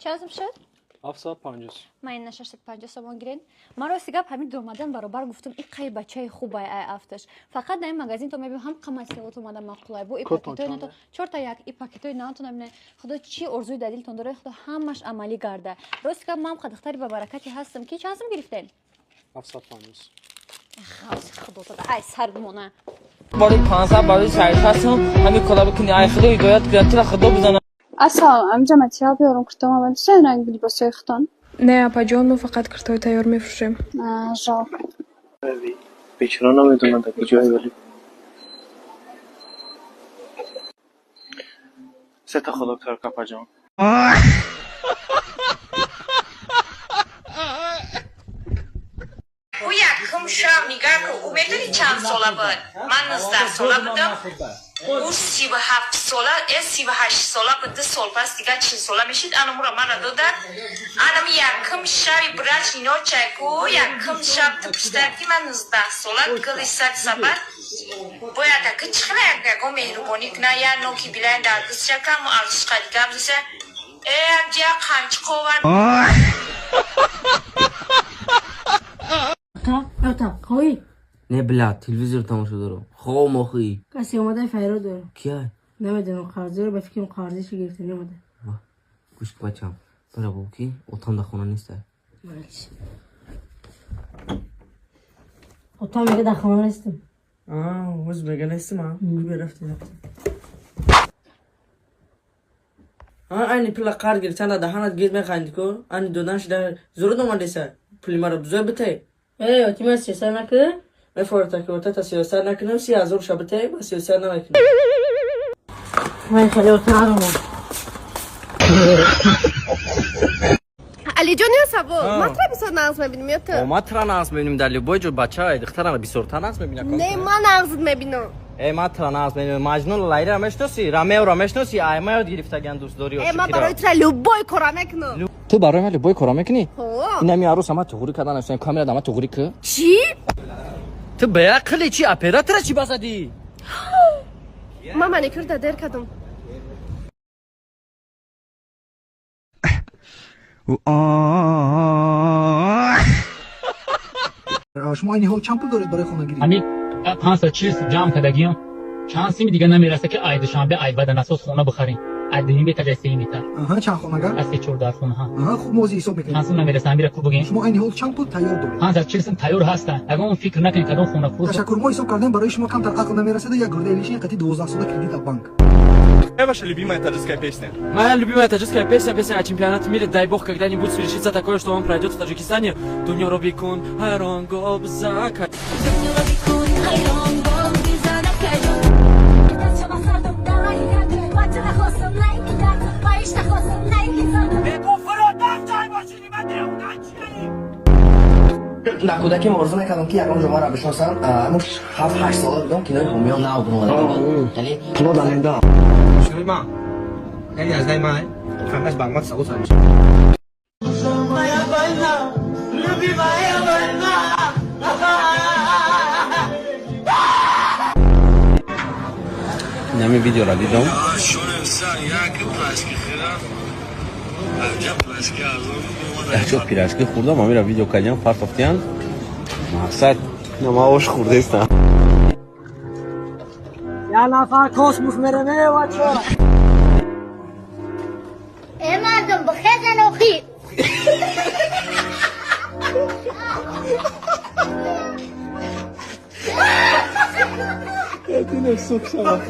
Чанд шуд? 750. Ман ина 650 сомон гирен. Ман рости гап ҳамин дуромадан баробар гуфтам, и қай бачаи хубай ай афташ. Фақат дар ин магазин то мебинам ҳам қамасиёт омада маъқулай. Бо и пакетои нато чорта як и пакетои наатон мебинам. Худо чӣ орзуи дар дилтон дорад, худо ҳамаш амалӣ гарда. Рости гап ман духтари ба баракате ҳастам ки чанд сум гирифтен? 750. Хавс худо дада ай сар бимона. Барои 500 барои 600 сум ҳамин кола бикунӣ, ай худо ҳидоят кунад, тура худо бизанад. Ассалом, амҷа материал биёрам куртом аввал дӯстон ранг либосҳои худтон? Не, апаҷон, мо фақат куртои тайёр мефурӯшем. Жалко. Бечора намедонад ки ҷое вале. Сета худо кар капаҷон. Ӯ якум шаб нигар ку, ӯ медонӣ чанд сола буд? Ман 19 сола будам. Ӯ 37 сола, 38 сола буд, 2 сол пас дигар 40 сола мешид. Анамура мара додад. Анам якум шаби брач ночай ку, якум шаб ту пуштар ки ман 19 сола, гули сад сабад. Бояд аки чӣ хела як ягон меҳрубонӣ куна, я ноки билайн дар дастша каму арзишқа дигар биса. Э, якҷа қанчи қовар. Не, бля, телевизор тамошо дорам. Хоб мохӣ. Касе омада файро дорам. Кия? Намедонам, қарзиро ба фикрам қарзиши гирифта намеда. Гӯш ки бачам. Бара бо ки отам дар хона нест. Отам мега дар хона нестам. Ҳоз мега нестам, а? Куби рафти рафти. Айни пула қарз гирифтан дар даҳанат гир механдӣ ку? Айни додан шуда зуруд омадеса. Пули маро бизой битей. Эй, оти ман сиёсат накунам? Мефорта ки отата сиёсат накунам, 30 000 ша битей, ман сиёсат намекунам. Ман хеле ота надорам. Алиҷон ё савол, ман тра бисёр нағз мебинам ё ту? Ман тра нағз мебинам дар любой ҷо бача, духтарам бисёртар нағз мебинам. Не, ман нағзт мебинам. Э, ман тра нағз мебинам. Маҷнун Лайлиро мешиноси? Ромеоро мешиноси? Ай, ман ёд гирифтагиам дӯстдорӣ Э, ман барои тра любой кора мекунам. Ту барои ман любой кора мекунӣ? Ҳо. Инами арӯс ама туғрӣ кардан аст, камера дама туғрӣ ку. Чӣ? Ту беақлӣ чӣ оператора чӣ базадӣ? Ман маникюр да дер кардам. Шумо айни ҳол чанд пул доред барои хонагирӣ? Ҳамин 540 ҷамъ кардагиам, чанд сими дига намераса ки ай душанбе ай баданасоз хона бихарем. Ай дуюм метр ай сеюм метр. Аҳа, чанд хонага? Аз се чор дар хона. Аҳа, хуб, мо ҳозир ҳисоб мекунем. Чанд сим намераса, ҳамира ку бигем? Шумо айни ҳол чанд пул тайёр доред? 540 сим тайёр ҳастанд. Ягон фикр накунед кадом хона фурӯш. Ташаккур, мо ҳисоб кардем, барои шумо камтар ақл намерасаду як гурдаи лишний қати 12 сола кредит аз банк. Какая ваша любимая таджикская песня? Моя любимая таджикская песня, песня о чемпионате мира. Дай бог, когда-нибудь свершится такое, что он пройдет в Таджикистане. Дунё робикун, хайрон гобзака. Дар кӯдаким орзу мекардам ки ягон ҷо маро бишносанд. Ҳамун 7-8 сола будам, кинои ҳомиён нав буромада буд. Яъне пуло даленда. Ман. Яъне аз дай ман, фаҳмаш бангмат савол сар. Нами видеоро дидам. Ячо пирожки хӯрдам, амира видео кардям, партофтиян. Мақсад, ма ош хӯрдестам. Я нафар космос мераме, бача. Э, мардум, бихезен охи. Это не сука.